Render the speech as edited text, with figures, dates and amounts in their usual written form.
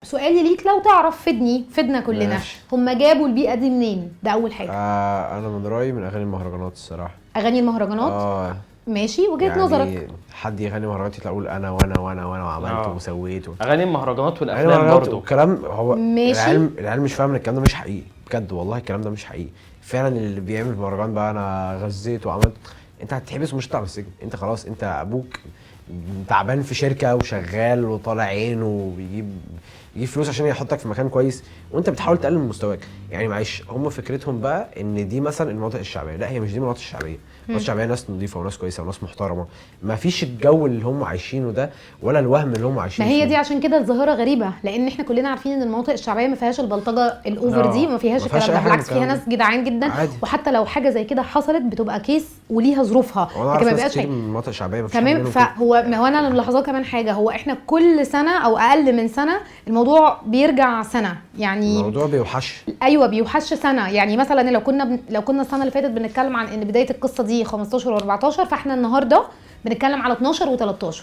سؤالي ليك لو تعرف، فدني فدنا كلنا. ماشي. هم جابوا البيئة دي منين؟ ده اول حاجه. انا من رايي من اغاني المهرجانات الصراحه. اغاني المهرجانات؟ ماشي، وجهه يعني نظرك. حد يغني مهرجانات يطلع يقول انا وانا وانا وانا وعملت وسويت اغاني المهرجانات اغاني والافلام المهرجانات برضو. والكلام هو ماشي. العيال مش فاهم ان الكلام ده مش حقيقي بجد، والله الكلام ده مش حقيقي فعلا. اللي بيعمل مهرجان بقى انا غزيت وعملت، انت هتتحبس ومش هتطلع من السجن. انت خلاص، انت ابوك تعبان في شركة وشغال وطالع عينه وبيجيب فلوس عشان يحطك في مكان كويس، وانت بتحاول تقلل من مستواك. يعني معلش، هم فكرتهم بقى ان دي مثلا المناطق الشعبيه، لا هي مش دي المناطق الشعبيه. المناطق الشعبية ناس نظيفة وناس كويسة وناس محترمه، ما فيش الجو اللي هم عايشينه ده ولا الوهم اللي هم عايشينه ما هي فيه. دي عشان كده الظاهرة غريبه، لان احنا كلنا عارفين ان المناطق الشعبية ما فيهاش البلطجه ال over دي، ما فيهاش ما فيهاش الكلام ده، أي حاجة من بالعكس فيها الكلام ناس جدعان جدا. عادي. وحتى لو حاجة زي كده حصلت بتبقى case وليها ظروفها، وانا اعرف لكن ما ناس بيبقاش كتير حاجة. من المناطق الشعبية ما فيش حد تمام. منهم كده. فهو ما هو انا اللي ملاحظاه كمان حاجه، هو احنا كل سنة او اقل من سنة الموضوع بيرجع سنة، يعني الموضوع بيوحش. ايوه بيوحش سنه. يعني مثلا لو كنا السنة اللي فاتت بنتكلم عن ان بداية القصة دي 15 و14، فاحنا النهارده بنتكلم على 12 و13.